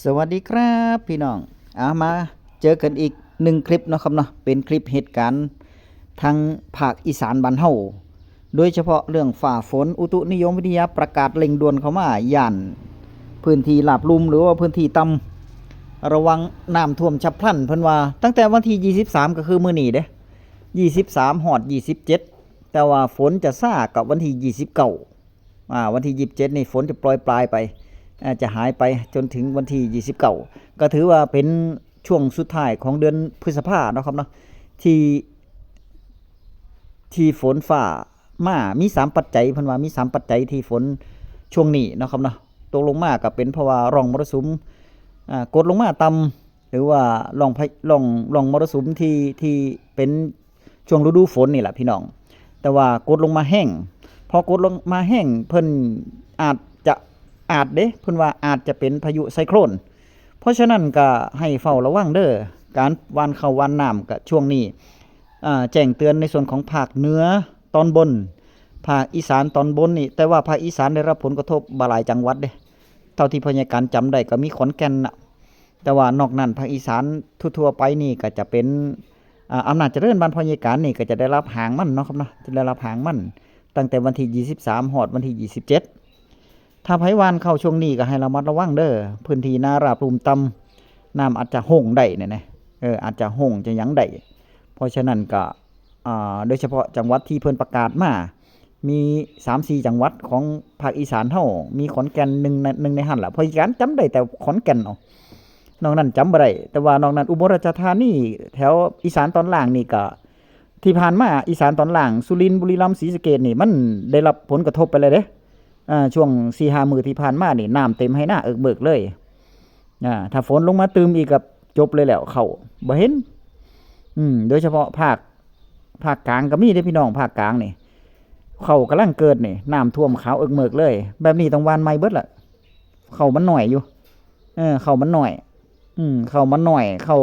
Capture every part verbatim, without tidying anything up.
สวัสดีครับพี่น้อง เอามาเจอกันอีกหนึ่งคลิปเนาะครับเนาะ เป็นคลิปเหตุการณ์ทางภาคอีสานบ้านเฮา โดยเฉพาะเรื่องฟ้าฝน อุตุนิยมวิทยาประกาศเร่งด่วนเข้ามา ย่านพื้นที่ราบลุ่มหรือว่าพื้นที่ต่ำ ระวังน้ำท่วมฉับพลัน เพิ่นว่าตั้งแต่วันที่ยี่สิบสาม ก็คือมื้อนี้เด้ ยี่สิบสาม ฮอด ยี่สิบเจ็ด แต่ว่าฝนจะซากับวันที่ ยี่สิบเก้า อ่า วันที่ ยี่สิบเจ็ด นี่ฝนจะโปรยปลายไป อ่า จะหายไปจนถึงวันที่ ยี่สิบเก้า ก็ถือว่าเป็นช่วงสุดท้ายของเดือนพฤษภาเนาะครับเนาะ ที่ ที่ฝนฟ้ามา มีสามปัจจัย เพิ่นว่ามีสามปัจจัยที่ฝนช่วงนี้เนาะครับเนาะ ตกลงมาก็เป็นเพราะว่าร่องมรสุม อ่า กดลงมาต่ำ หรือว่าร่องพะ ร่อง ร่องมรสุมที่ ที่เป็นช่วงฤดูฝนนี่แหละพี่น้อง แต่ว่ากดลงมาแฮง พอกดลงมาแฮง เพิ่นอาจจะ อาจเด้ เพิ่นว่าอาจจะเป็นพายุไซโคลน เพราะฉะนั้นก็ให้เฝ้าระวังเด้อ การหว่านข้าวหว่านน้ำก็ช่วงนี้ อ่า แจ้งเตือนในส่วนของภาคเหนือตอนบน ภาคอีสานตอนบนนี่ แต่ว่าภาคอีสานได้รับผลกระทบบ่หลายจังหวัดเด้ เท่าที่พยากรณ์จำได้ก็มีขอนแก่นน่ะ แต่ว่านอกนั้นภาคอีสานทั่วๆไปนี่ก็จะเป็น อ่า อำนาจเจริญบ้านพยากรณ์นี่ก็จะได้รับหางมันเนาะครับเนาะ จะได้รับหางมัน ตั้งแต่วันที่ ยี่สิบสาม ฮอดวันที่ ยี่สิบเจ็ด ถ้าไผหว่านข้าวช่วงนี้ก็ให้ระมัดระวังเด้อ พื้นที่นาราบลุ่มต่ำ น้ำอาจจะห้งได้เนี่ยนะ เออ อาจจะห้งจะหยังได้ เพราะฉะนั้นก็ อ่า โดยเฉพาะจังหวัดที่เพิ่นประกาศมา มีสามสี่จังหวัดของภาคอีสานเฮา มีขอนแก่นหนึ่งใน หนึ่งในหั้นล่ะ พยากรณ์จำได้แต่ขอนแก่นเอา นอกนั้นจำบ่ได้ แต่ว่านอกนั้นอุบลราชธานี แถวอีสานตอนล่างนี่ก็ ที่ผ่านมาอีสานตอนล่าง สุรินทร์ บุรีรัมย์ ศรีสะเกษนี่ มันได้รับผลกระทบไปแล้วเด้ อ่า ช่วงสี่ห้ามื้อที่ผ่านมานี่ น้ำเต็มไฮ่นาเอิกเบิกเลย อ่า ถ้าฝนลงมาตื่มอีกก็จบเลยแล้ว ข้าวบ่เห็น อืม โดยเฉพาะภาค ภาคกลางก็มีเด้พี่น้อง ภาคกลางนี่ ข้าวกำลังเกิดนี่ น้ำท่วมขาวเอิกเมิกเลย แบบนี้ต้องหว่านใหม่เบิดละ ข้าวมันน้อยอยู่ เออ ข้าวมันน้อย อืม ข้าวมันน้อย ข้าว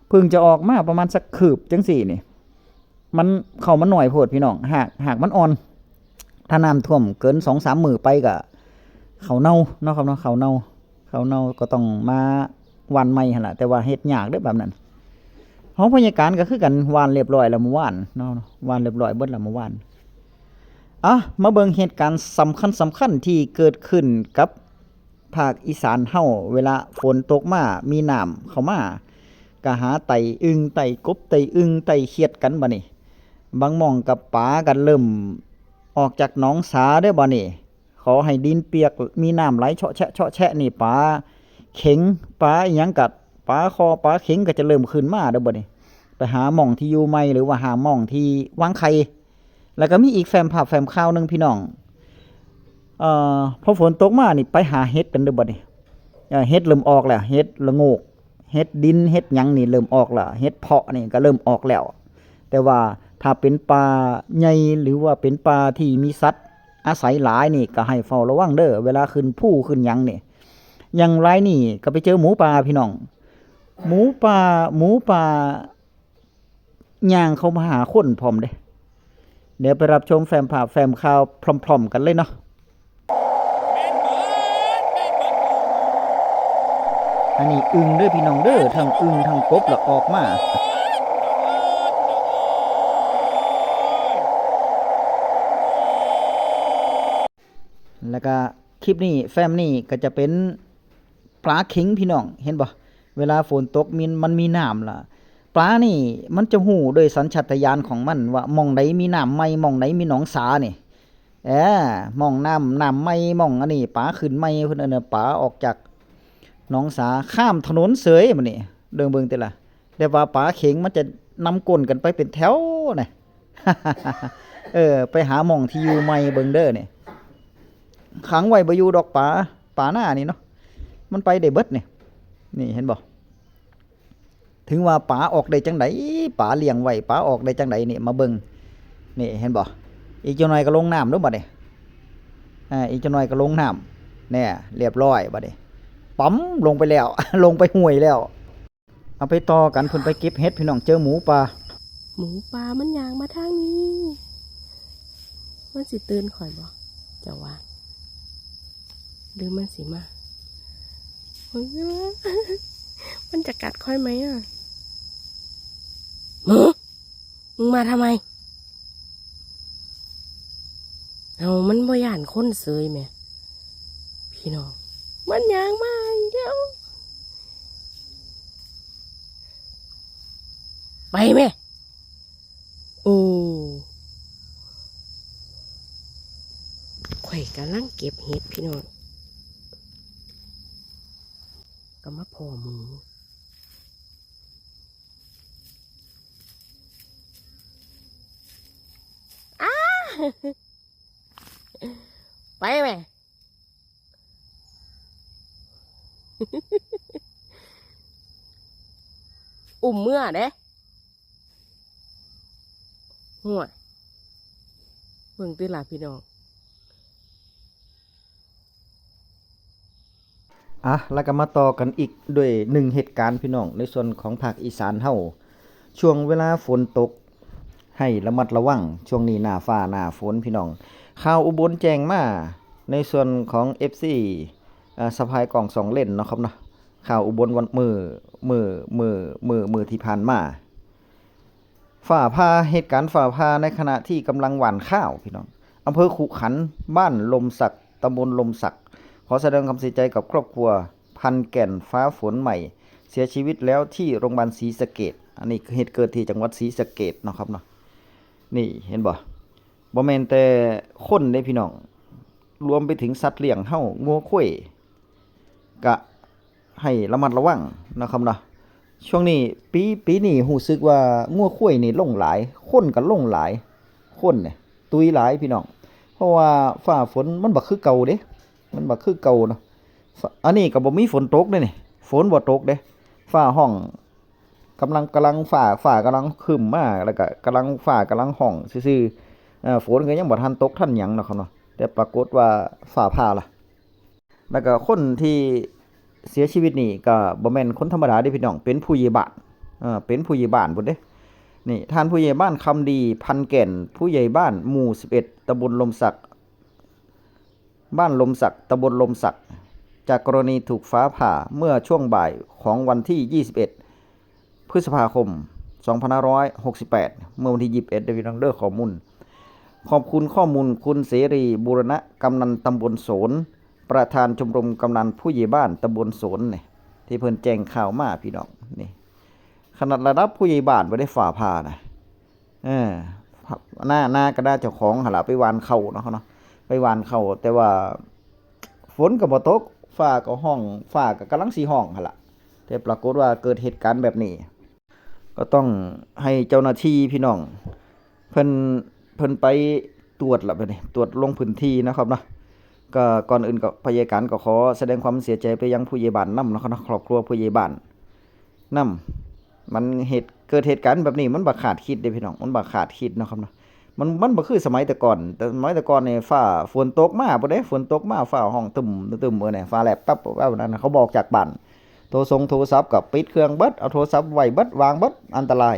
เพิ่งจะออกมาประมาณสักคืบจังซี้นี่ มัน ข้าวมันน้อยโพดพี่น้อง หาก หากมันอ่อน ถ้าน้ำท่วมเกินสองสามมื้อไปก็ ข้าวเน่าเนาะครับเนาะ ข้าวเน่า ข้าวเน่าก็ต้องมาหว่านใหม่หั่นล่ะ แต่ว่าเฮ็ดยากเด้อแบบนั้น ของพยากรณ์ก็คือกัน หว่านเรียบร้อยแล้วเมื่อวานเนาะ หว่านเรียบร้อยเบิดแล้วเมื่อวาน อ่ะ มาเบิ่งเหตุการณ์สำคัญสำคัญที่เกิดขึ้นกับภาคอีสานเฮา เวลาฝนตกมา มีน้ำเข้ามา ก็หาไต่อึ่งไต่กบไต่อึ่งไต่เขียดกันบัดนี้ บางหม่องก็ปลาก็เริ่มออกจากหนองสาเด้อบัดนี้ ขอให้ดินเปียก มีน้ำไหลเชาะแชะเชาะแชะนี่ ปลาเข็ง ปลาอิหยังก็ ปลาคอปลาเข็งก็จะเริ่มขึ้นมาเด้อบัดนี้ ไปหาหม่องที่อยู่ใหม่ หรือว่าหาหม่องที่วางไข่ แล้วก็มีอีกแฟ้มภาพแฟ้มข่าวหนึ่งพี่น้อง เอ่อ พอฝนตกมานี่ไปหาเห็ดกันเด้อบัดนี้ เอ่อ เห็ดเริ่มออกแล้ว เห็ดละโงก เห็ดดิน เห็ดหยังนี่เริ่มออกแล้ว เห็ดเผาะนี่ก็เริ่มออกแล้ว แต่ว่าถ้าเป็นป่าใหญ่ หรือว่าเป็นป่าที่มีสัตว์อาศัยหลายนี่ก็ให้เฝ้าระวังเด้อ เวลาขึ้นภูขึ้นหยังนี่ อย่างรายนี่ก็ไปเจอหมูป่าพี่น้อง หมูป่า หมูป่า ย่างเข้ามาหาคนพร้อมเด้ เดี๋ยวไปรับชมแฟ้มภาพแฟ้มข่าวพร้อมๆกันเลยเนาะ อันนี้อึ่งเด้อพี่น้องเด้อ ทั้งอึ่งทั้งกบละออกมา แล้วก็คลิปนี้แฟ้มนี่ก็จะเป็นปลาเข็งพี่น้อง เห็นบ่ เวลาฝนตกมัน มันมีน้ำล่ะ ปลานี่มันจะฮู้โดยสัญชาตญาณของมันว่าหม่องใดมีน้ำใหม่ หม่องใดมีหนองสานี่ เออ หม่องน้ำ น้ำใหม่ หม่องอันนี้ ปลาขึ้นใหม่ เพิ่นเอิ้นว่าปลาออกจากหนองสา ข้ามถนนเสยบัดนี้ เบิ่ง เบิ่งติล่ะ แต่ว่าปลาเข็งมันจะนำก้นกันไปเป็นแถวนะ เออ ไปหาหม่องที่อยู่ใหม่เบิ่งเด้อนี่ ขังไว้บ่อยู่ดอกปลา ปลาหน้านี่เนาะ มันไปได้เบิดนี่ นี่เห็นบ่ ถึงว่าปลาออกได้จังใด ปลาเลี้ยงไว้ ปลาออกได้จังใดนี่ มาเบิ่ง นี่เห็นบ่ อีกจักหน่อยก็ลงน้ำเด้อบัดนี้ อ่า อีกจักหน่อยก็ลงน้ำ เนี่ย เรียบร้อยบัดนี้ ป๋อมลงไปแล้ว ลงไปห้วยแล้ว เอาไปต่อกัน เพิ่นไปเก็บเห็ดพี่น้อง เจอหมูป่า หมูป่ามันย่างมาทางนี้ มันสิตื่นข่อยบ่ เจ้าว่า หรือมันสิมา มันจะกัดค่อยไหมอ่ะหึ มึงมาทำไม เอามันบ่ย่านคนเสยแหม พี่น้อง มันย่างมาอีกแล้ว ไปแม่ โอ้ ข่อยกำลังเก็บเห็ดพี่น้อง ก็มาพ้อหมู อ้า ไปแม่ อุ้มเมือเด้ ห่วย เบิ่งติล่ะพี่น้อง อ่ะ แล้วก็มาต่อกันอีกด้วยหนึ่งเหตุการณ์พี่น้อง ในส่วนของภาคอีสานเฮา ช่วงเวลาฝนตก ให้ระมัดระวัง ช่วงนี้หน้าฟ้าหน้าฝนพี่น้อง ข่าวอุบลแจ้งมา ในส่วนของ เอฟซี อ่า สะพายกล่องสองเล่นเนาะครับเนาะ ข่าวอุบลวัน มื้อ มื้อ มื้อ มื้อ มื้อที่ผ่านมา ฟ้าผ่า เหตุการณ์ฟ้าผ่าในขณะที่กำลังหว่านข้าวพี่น้อง อำเภอขุขันธ์ บ้านลมสัก ตำบลลมสัก ขอแสดงความเสียใจกับครอบครัวพันแก่นฟ้าฝนใหม่ เสียชีวิตแล้วที่โรงพยาบาลศรีสะเกษ อันนี้เหตุเกิดที่จังหวัดศรีสะเกษเนาะครับเนาะ นี่เห็นบ่ บ่แม่นแต่คนเด้พี่น้อง รวมไปถึงสัตว์เลี้ยงเฮา งัวควาย กะให้ระมัดระวังนะครับเนาะ ช่วงนี้ปี ปีนี้รู้สึกว่างัวควายนี่ลงหลาย คนก็ลงหลาย คนเนี่ยตุยหลายพี่น้อง เพราะว่าฟ้าฝนมันบ่คือเก่าเด้ มันบ่คือเก่าเนาะ อันนี้ก็บ่มีฝนตกเด้นี่ ฝนบ่ตกเด้ ฟ้าฮ้อง กำลัง กำลังฟ้า ฟ้ากำลังครึ้มมา แล้วก็กำลัง ฟ้ากำลังฮ้องซื่อๆ เอ่อ ฝนก็ยังบ่ทันตกทันหยังเนาะครับเนาะ แต่ปรากฏว่าฟ้าผ่าล่ะ แล้วก็คนที่เสียชีวิตนี่ก็บ่แม่นคนธรรมดาเด้พี่น้อง เป็นผู้ใหญ่บ้าน เอ่อ เป็นผู้ใหญ่บ้านพุ้นเด้ นี่ ท่านผู้ใหญ่บ้านคำดี พันแก่น ผู้ใหญ่บ้านหมู่สิบเอ็ด ตำบลลมสัก บ้านลมสัก ตำบลลมสัก จากกรณีถูกฟ้าผ่าเมื่อช่วงบ่ายของวันที่ยี่สิบเอ็ด พฤษภาคม สองพันห้าร้อยหกสิบแปด เมื่อวันที่ยี่สิบเอ็ด เด้อพี่น้องเด้อ ข้อมูล ขอบคุณข้อมูลคุณเสรี บูรณะ กำนันตำบลโสน ประธานชมรมกำนันผู้ใหญ่บ้านตำบลโสนนี่ ที่เพิ่นแจ้งข่าวมาพี่น้อง นี่ ขนาดระดับผู้ใหญ่บ้านบ่ได้ฟ้าผ่านะ เออ นา นาก็นาเจ้าของหั่นล่ะ ไปหว่านข้าวเนาะ เนาะ ไปหว่านข้าว แต่ว่าฝนก็บ่ตก ฟ้าก็ฮ้อง ฟ้าก็กำลังสิฮ้องหั่นล่ะ แต่ปรากฏว่าเกิดเหตุการณ์แบบนี้ ก็ต้องให้เจ้าหน้าที่พี่น้อง เพิ่น เพิ่นไปตรวจล่ะบัดนี้ ตรวจลงพื้นที่นะครับเนาะ ก็ก่อนอื่นก็พยาการก็ขอแสดงความเสียใจไปยังผู้ใหญ่บ้านนำเนาะครับเนาะ ครอบครัวผู้ใหญ่บ้านนำ มันเหตุ เกิดเหตุการณ์แบบนี้มันบ่คาดคิดเด้พี่น้อง มันบ่คาดคิดเนาะครับเนาะ มัน มันบ่คือสมัยแต่ก่อน แต่สมัยแต่ก่อนนี่ฟ้าฝนตกมาพุ้นเด้ ฝนตกมาฟ้าฮ้องตึมตึม เออ เนี่ย ฟ้าแลบปั๊บปั๊บนั่น เขาบอกจากบ้าน โทรส่งโทรศัพท์ก็ปิดเครื่องเบิด เอาโทรศัพท์ไว้เบิด วางเบิด อันตราย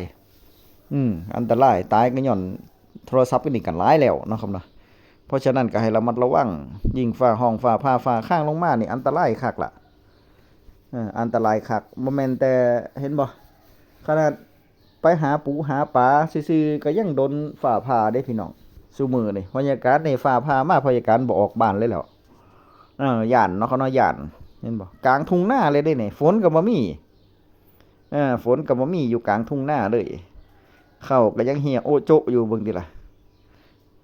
อืม อันตราย ตายก็ย้อนโทรศัพท์อันนี้กันหลายแล้วเนาะครับเนาะ เพราะฉะนั้นก็ให้ระมัดระวัง ยิ่งฟ้าฮ้อง ฟ้าผ่า ฟ้าคางลงมานี่อันตรายคักล่ะ เออ อันตรายคัก บ่แม่นแต่ เห็นบ่ ขนาดไปหาปูหาปลาซื่อๆ ก็ยังโดนฟ้าผ่าเด้พี่น้อง ซุมื้อนี่ พยาการนี่ฟ้าผ่ามา พยาการบ่ออกบ้านเลยแหล้ว เออ ย้านเนาะครับเนาะ ย้าน เห็นบ่ กลางทุ่งนาเลยเด้นี่ ฝนก็บ่มี เออ ฝนก็บ่มี อยู่กลางทุ่งนาเลย ข้าวก็ยังเหี่ยโอะโจะอยู่ เบิ่งติล่ะ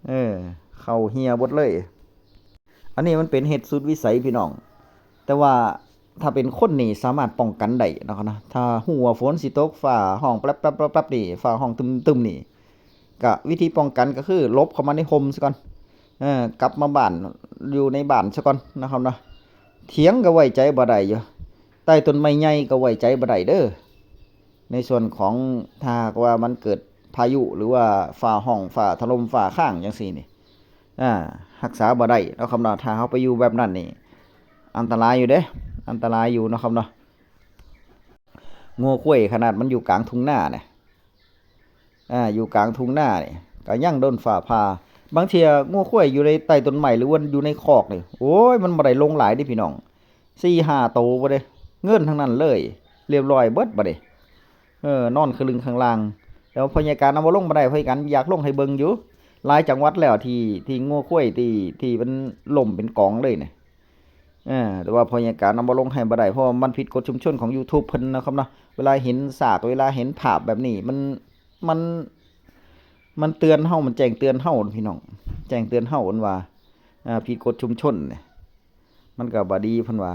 เออ ข้าวเหี่ยเบิดเลย อันนี้มันเป็นเหตุสุดวิสัยพี่น้อง แต่ว่าถ้าเป็นคนนี่สามารถป้องกันได้เนาะครับเนาะ ถ้าฮู้ว่าฝนสิตก ฟ้าฮ้องแป๊บๆๆๆนี่ ฟ้าฮ้องตึมๆนี่ ก็วิธีป้องกันก็คือหลบเข้ามาในฮ่มซะก่อน เออ กลับมาบ้าน อยู่ในบ้านซะก่อนนะครับเนาะ เถียงก็ไว้ใจบ่ได้อยู่ ใต้ต้นไม้ใหญ่ก็ไว้ใจบ่ได้เด้อ ในส่วนของถ้าหากว่ามันเกิดพายุ หรือว่าฟ้าฮ้อง ฟ้าถล่ม ฟ้าคางจังซี่นี่ อ่า รักษาบ่ได้เนาะครับเนาะ ถ้าเฮาไปอยู่แบบนั้นนี่ อันตรายอยู่เด้ อันตรายอยู่เนาะครับเนาะ งัวควายขนาดมันอยู่กลางทุ่งนาเนี่ย อ่า อยู่กลางทุ่งนานี่ ก็ยังโดนฟ้าผ่า บางเทื่องัวควายอยู่ในใต้ต้นไม้ หรือว่าอยู่ในคอกนี่ โอ้ย มันบ่ได้ลงหลายเด้พี่น้อง สี่ห้าโตบ่เด้ เงินทั้งนั้นเลย เรียบร้อยเบิดบัดนี้ เออ นอนคลึงข้างล่าง แต่ว่าพ่อใหญ่การเอามาลงบ่ได้ พ่อใหญ่การอยากลงให้เบิ่งอยู่ หลายจังหวัดแล้วที่ ที่งัวควายที่ ที่มันล้มเป็นกองเลยเนี่ย เออ แต่ว่าพ่อใหญ่การเอามาลงให้บ่ได้ เพราะว่ามันผิดกฎชุมชนของ YouTube เพิ่นนะครับเนาะ เวลาเห็นซาก เวลาเห็นภาพแบบนี้ มัน มัน มันเตือนเฮา มันแจ้งเตือนเฮาพี่น้อง แจ้งเตือนเฮาว่า อ่า ผิดกฎชุมชนเนี่ย มันก็บ่ดีเพิ่นว่า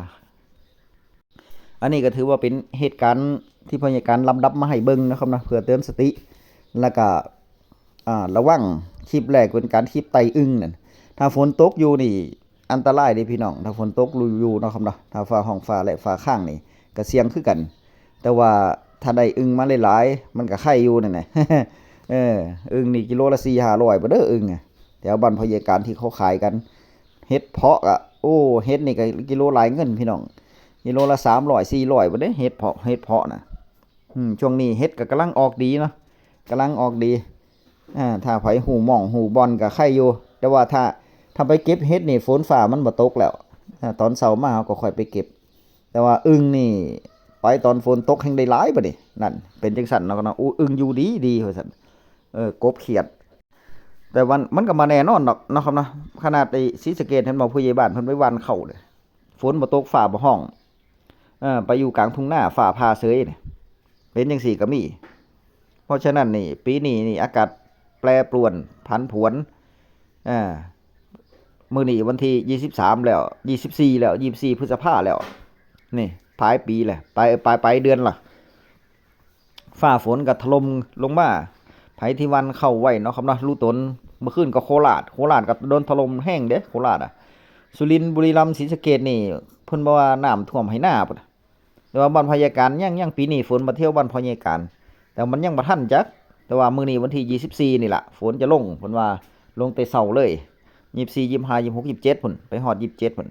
อันนี้ก็ถือว่าเป็นเหตุการณ์ที่พ่อใหญ่การลำดับมาให้เบิ่งนะครับนะ เพื่อเตือนสติ แล้วก็ อ่า ระวัง คลิปแรกเป็นการคลิปไต่อึ่งนั่น ถ้าฝนตกอยู่นี่ อันตรายเด้พี่น้อง ถ้าฝนตกอยู่เนาะครับเนาะ ถ้าฟ้าฮ้องฟ้าแลบฟ้าค้างนี่ ก็เสี่ยงคือกัน แต่ว่าถ้าได้อึ่งมาหลายๆ มันก็ไคอยู่นั่นแหละ เออ อึ่งนี่กิโลละสี่ห้าร้อยบ่เด้ออึ่งอะ แถวบ้านพ่อใหญ่การที่เขาขายกัน เห็ดเผาะอะ โอ้ เห็ดนี่ก็กิโลหลายเงินพี่น้อง กิโลละสามร้อยสี่ร้อยบ่เด้ เห็ดเผาะ เห็ดเผาะน่ะ อืม ช่วงนี้เห็ดก็กำลังออกดีเนาะ กำลังออกดี อ่า ถ้าไผฮู้หม่องฮู้บ่อนก็ไคอยู่ แต่ว่าถ้า ถ้าไปเก็บเห็ดนี่ฝนฟ้ามันบ่ตกแล้ว อ่า ตอนเช้ามาเฮาก็ค่อยไปเก็บ แต่ว่าอึ่งนี่ ไปตอนฝนตกแฮ่งได้หลายบัดนี้ นั่น เป็นจังซั่นเนาะ เนาะ อู้ อึ่งอยู่ดีดีว่าซั่น เออ กบเขียด แต่มัน มันก็บ่แน่นอนดอกเนาะครับเนาะ ขนาดไอ้ศรีสะเกษเห็นบ่ ผู้ใหญ่บ้านเพิ่นไปหว่านข้าวเลย ฝนบ่ตกฟ้าบ่ฮ้อง เออ ไปอยู่กลางทุ่งนาฟ้าผ่าเสยนี่ เป็นจังซี่ก็มี เพราะฉะนั้นนี่ ปีนี้นี่อากาศแปรปรวนผันผวน อ่า มื้อนี้วันที่ยี่สิบสามแล้ว ยี่สิบสี่แล้ว ยี่สิบสี่พฤษภาแล้ว นี่ ปลายปีแล้ว ปลาย ปลาย ปลายเดือนละ ฟ้าฝนก็ถล่มลงมา ไผที่หว่านข้าวไว้เนาะครับเนาะ รู้ตน เมื่อคืนก็โคราช โคราชก็โดนถล่มแฮงเด้ โคราชอะ สุรินทร์ บุรีรัมย์ ศรีสะเกษนี่ เพิ่นบอกว่าน้ำท่วมไฮ่นาพุ้น แต่ว่าบ้านพ่อใหญ่การยัง ยังปีนี้ฝนมาเที่ยวบ้านพ่อใหญ่การ แต่มันยังบ่ทันจัก แต่ว่ามื้อนี้วันที่ยี่สิบสี่นี่ล่ะ ฝนจะลง เพิ่นว่าลงแต่เช้าเลย ยี่สิบสี่ ยี่สิบห้า ยี่สิบหก ยี่สิบเจ็ดพุ้น ไปฮอดยี่สิบเจ็ดพุ้น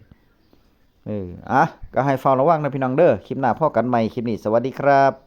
เออ อ่ะ ก็ให้เฝ้าระวังนะพี่น้องเด้อ คลิปหน้าพ้อกันใหม่ คลิปนี้สวัสดีครับ